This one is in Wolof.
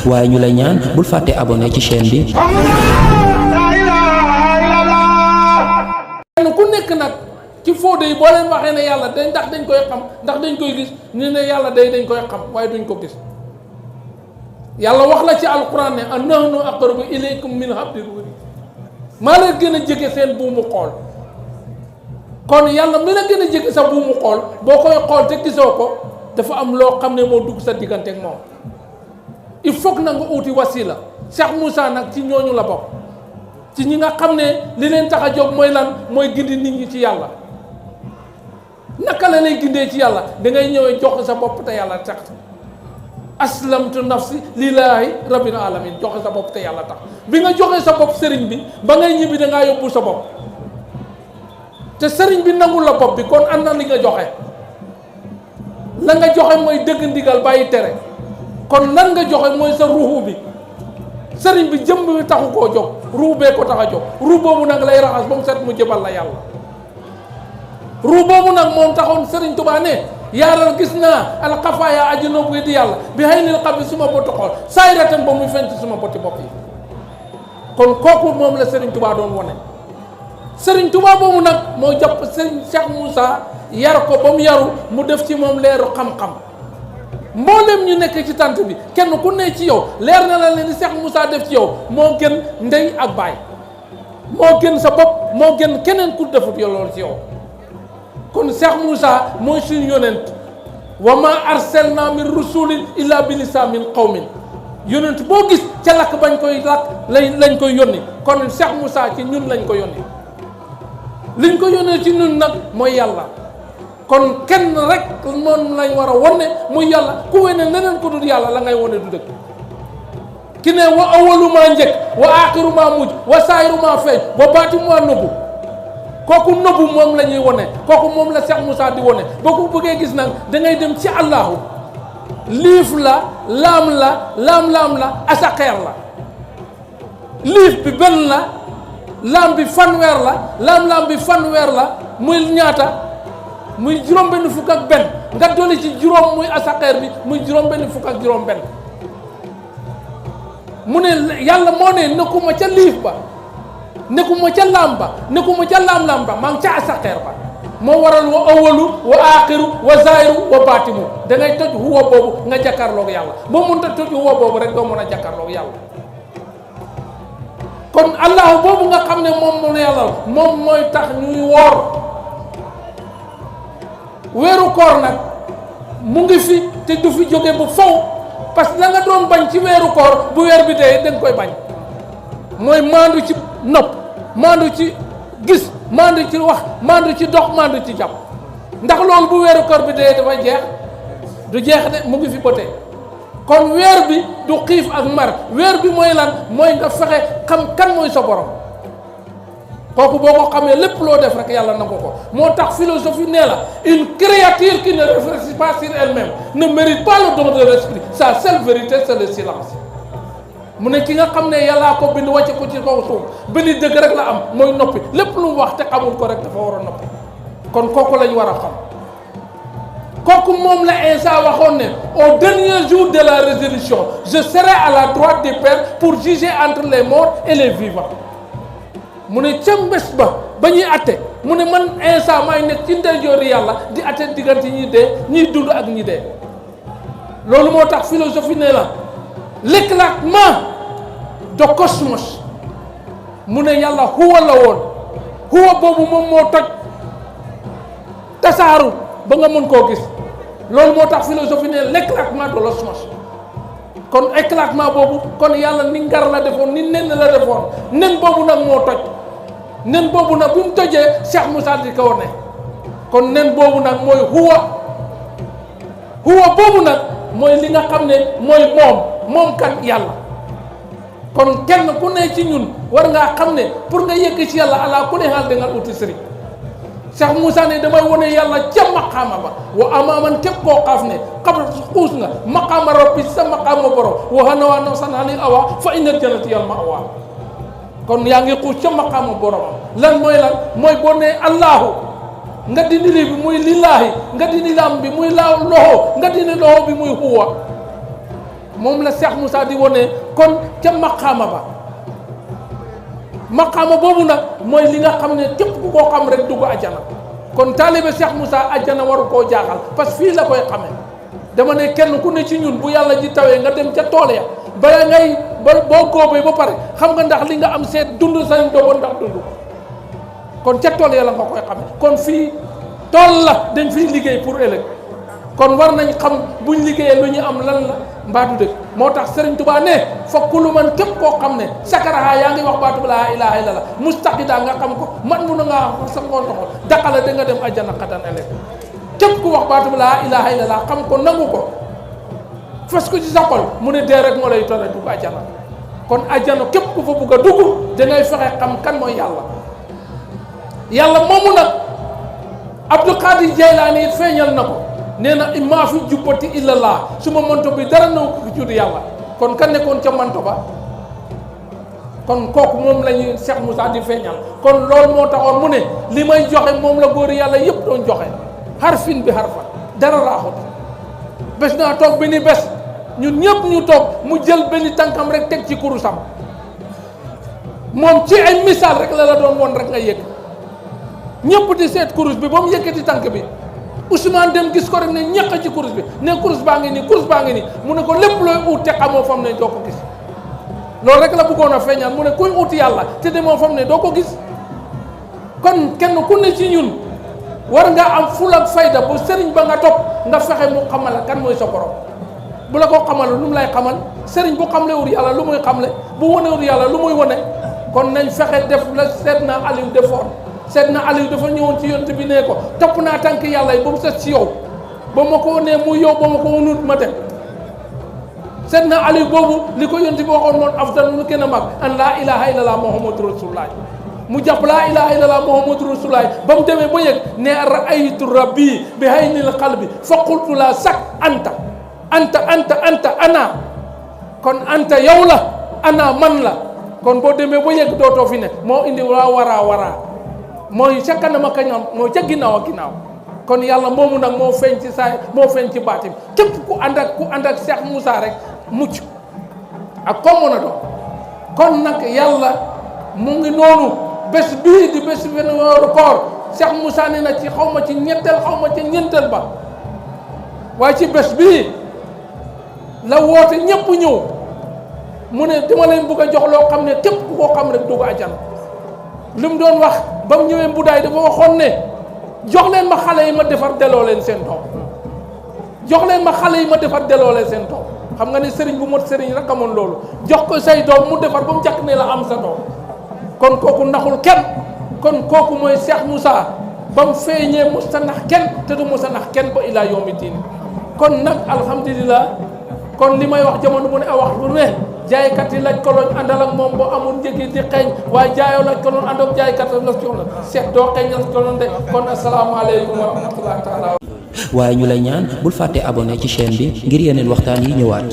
waaye ñu lay ñaan bul fàtte abonné ci chaîne bi. ku nekk nag ci Fodé yi boo leen waxee ne yàlla dañ ndax dañ koy xam ndax dañ koy gis ñu ne yàlla dañ koy xam waaye duñ ko gis. yàlla wax la ci alquran ne nahnu aqrabu ilaykum min hablil warid maa la gën a jege seen buumu xool kon yàlla mi la gën a jege sa buumu xool boo koy xool te gisoo ko dafa am loo xam ne moo dugg sa diggante ak moom il faut que na nga uuti wasila Cheikh Moussa nag ci ñooñu la bokk ci ñi nga xam ne li leen tax a jóg mooy lan mooy gindi nit ñi ci yàlla naka la lay gindee ci yàlla da ngay ñëwee jox sa bopp te yàlla tax aslamtu nafsi lillahi rabbil alamin joxe sa bopp te yàlla tax bi nga joxee sa bopp sëriñ bi ba ngay ñibbi da ngaa yóbbu sa bopp te sëriñ bi nangul la bopp bi kon am na li nga joxe la nga joxe mooy dëgg ndigal bàyyi tere kon lan nga joxe mooy sa ruuxu bi sëriñ bi jëmm bi taxu koo jóg ruux bee ko tax a jóg ruux boobu nag lay raxas ba mu set mu jëbal la yàlla ruux boobu nag moom taxoon sëriñ Tuubaa ne yaaral gis naa alxafaaya ajunóob wi di yàlla bi xëy nil xam bi suma boti xool saay ratan ba muy fenc suma boti bopp yi kon kooku moom la Serigne Touba doon wone Serigne Touba boobu nag moo jàpp Serigne Cheikh Moussa yar ko ba mu yaru mu def ci moom leeru xam-xam mboolem ñu nekk ci tant bi kenn ku ne ci yow leer na la leen ni Cheikh Moussa def ci yow moo gën ndey ak baay moo gën sa bopp moo gën keneen ku defut yow loolu ci yow kon Cheikh Moussa mooy suñu yonent wa ma arsalna min rasulin illa bi lisaanin qawmin yonent boo gis ca lakk bañ koy lakk lañ koy yónni kon Cheikh Moussa ci ñun lañ ko yónni liñ ko yónnee ci ñun nag mooy yàlla kon kenn rek moom lañ war a wone muy yàlla ku wene leneen ko dul yàlla la ngay wone du dëgg ki ne wa awalu maa njëkk wa aaxiru maa mujj wa saayiru maa feeñ wa baati maa nëbbu kooku nëbbu moom la ñuy wone kooku moom la Cheikh Moussa di wone boo ko bëggee gis nag da ngay dem ci allahu liif la laam la asaqeer la liif bi benn la laam bi fanweer la laam bi fanweer la muy ñaata muy juróom benn fukk ak benn nga dolli ci juróom muy asaqeer bi muy juróom benn fukk ak juróom benn mu ne yàlla moo ne nekkuma ca liif ba nekkuma ca laam ba nekkuma ca laam ba maa ngi ca asaqeer ba moo waral wa awalu wa aaxiru wa zaahiru wa baatinu da ngay toj huwa boobu nga jàkkaarloog yàlla boo mënta toj huwa boobu rek doo mën a jàkkaarloog yàlla kon allahu boobu nga xam ne moom yàlla moom mooy tax ñuy woor weeru koor nag mu ngi fi te du fi jóge bu faw parce que la nga doon bañ ci weeru koor bu weer bi dee da nga koy bañ mooy maandu ci nopp maandu ci gis maandu ci wax maandu ci dox maandu ci jàpp ndax loolu bu weeru koor bi dee dafa jeex du jeex de mu ngi fi ba tey kon weer bi du xiif ak mar weer bi mooy lan mooy nga fexe xam kan mooy sa borom kooku boo ko xamee lépp loo def rek yàlla nangu ko moo tax philosophie nee la une créature qui ne réfléchit pas sur elle-même ne mérite pas le don de l'esprit sa seule vérité c'est le silence mu ne ki nga xam ne yàllaa ko bind wàcce ko ci kaw suuf benn dëgg rek la am mooy noppi lépp lu mu wax te xamul ko rek dafa war a noppi kon kooku lañ war a xam kooku moom la Insa waxoon ne au dernier jour de la résurrection je serai à la droite du Père pour juger entre les morts et les vivants mu ne ca mbés ba ñuy atte mu ne man Insa maay nekk ci ndeyjoori yàlla di atte diggante ñi dee ñiy dund ak ñi dee loolu moo tax philosophie ne la l'éclatement de cosmos mu ne yàlla huwa la woon huwa boobu moom moo toj tasaaru ba nga mën koo gis loolu moo tax philosophie ne l'éclatement de l'osmose kon éclatement boobu kon yàlla ni ngar la defoon ni nen la defoon nen boobu nag moo toj nen boobu nag bi mu tojee Cheikh Moussa di ko ne kon nen boobu nag mooy huwa boobu nag mooy li nga xam ne mooy moom kan yàlla kon kenn ku ne ci ñun war ngaa xam ne pour nga yëgg ci yàlla ala ku ne xaal da nga uti sëriñ Cheikh Moussa ne damay wone yàlla ca maqaama ba wa amaaman képp koo xaaf ne xabla xuus nga maqaama rabbi sa maqaama borom waxana waa no san anil awa fa inna jannati yal ma awa kon yaa ngi xuus ca maqaama boromam lan mooy boo ne allahu nga dindi li bi muy lillaahi nga dindi lam bi muy laaw loxo nga dindi loxo bi muy huwa moom la Cheikh Moussa di wone kon ca maqaama ba maqaama boobu nag mooy li nga xam ne képp ku koo xam rek dugg ajjana kon taalibe Cheikh Moussa ajjana waru koo jaaxal parce que fii la koy xamee dama ne kenn ku ne ci ñun bu yàlla ji tawee nga dem ca tool ya bala ngay boo góobee ba pare xam nga ndax li nga am seet dund sañ dogoon ndax dund kon ca tool ya la nga koy xamee kon fii tool la dañ fiy liggéey pour ëllëg kon war nañ xam buñ liggéeyee lu ñu am lan la mbaatu dëgg moo tax Serigne Touba ne fa kulu man képp koo xam ne sakaraha yaa ngi wax baatu laa ilaha illallah mustaqida nga xam ko man mun na ngaa sa ngoon toxol daqala da nga dem ajjana xatan ëllëg képp ku wax baatu laa ilaha illallah xam ko nangu ko fas ko ci sa xol mu ne dee rek moo lay tere dugg ajjana kon ajjana képp ku fa bugg a dugg dangay fexe xam kan mooy yàlla moomu nag Abdul Qadir Jaylaani it feeñal na ko nee na maa fi jubbati illallah su ma manto bi dara naw ko juddu yàlla kon kan nekkoon ca manto ba kon kooku moom la ñuy Cheikh Moussa di feeñal kon loolu moo taxoon mu ne li may joxe moom la góor yàlla yëpp doon joxe harfin bi harfa dara raaxut bés naa toog bi ni bés ñun ñëpp ñu toog mu jël benn tànkam rek teg ci kurusam moom ci ay misaal rek la doon woon rek nga yëg ñëpp di seet kurus bi ba mu yëkkati tànk bi Ousmane dem gis ko rek ne ñàkk ci kurus bi ne kurus baa ngi nii kurus baa ngi nii mu ne ko lépp looy ut te xamoo fam ne doo ko gis loolu rek la bëggoon a feeñal mu ne kuy ut yàlla te demoo fam ne doo ko gis kon kenn ku ne ci ñun war nga am ful ak fayda bu sëriñ ba nga topp nga fexe mu xamal kan mooy sa borom bu la ko xamal lu mu lay xamal sëriñ bu xamlewul yàlla lu muy xamle bu wanewul yàlla lu muy wane kon nañ fexe def la Seydina Aliou defoon Seydina Aliou dafa ñëwoon ci yonent bi ne ko topp naa tànk yàlla yi ba mu set ci yow ba ma ko nee muy yow ba ma ko wanut ma dem Seydina Aliou boobu li ko yonent bi waxoon moom afdal lu gën a mag an laa ilaha illallah muhammadu rasulullah mu jàpp laa ilaha illallah muhammadu rasulullah ba mu demee ba yëg ne raaytu rabbi bi haynil qalbi fa qultu la sak anta ana kon anta yow la ana man la kon boo demee ba yëg dootoo fi ne moo indi waraa mooy ca kanam ak kanam mooy ca ginnaaw ak ginnaaw kon yàlla moomu nag moo feeñ ci saay moo feeñ ci baatim képp ku ànd ak Cheikh Moussa rek mucc ak comme mën a doon kon nag yàlla mu ngi noonu bés bii di bés benn weeru koor Cheikh Moussa ne na ci xaw ma ci ñetteel xaw ma ci ñeenteel ba waaye ci bés bii la woote ñëpp ñëw mu ne dama leen bëgg a jox loo xam ne képp ku koo xam rek dugg àjjana li mu doon wax ba mu ñëwee mbudaay dafa waxoon ne jox leen ma xale yi ma defar delloo leen seen doom jox leen ma xale yi ma defar delloo leen seen doom xam nga ne sëriñ bu mot sëriñ rek amoon loolu jox ko say doom mu defar ba mu jàkk ne la am sa doom kon kooku naxul kenn kon kooku mooy Cheikh Moussa ba mu feeñee musta nax kenn te du musta nax kenn ba ilaa yawmi diin kon nag alhamdulilah kon li may wax jamono bu ne a wax lu ne jaaykat yi laaj ko loñ àndal ak moom boo amul njëgi di xeeñ waaye jaayoo laaj ko loñ ànd ak jaaykat la jox la seet doo xeeñ laaj ko loñ de kon asalaamaaleykum wa rahmatullahi taala waaye ñu lay ñaan bul fàtte abonné ci chaîne bi ngir yeneen waxtaan yi ñëwaat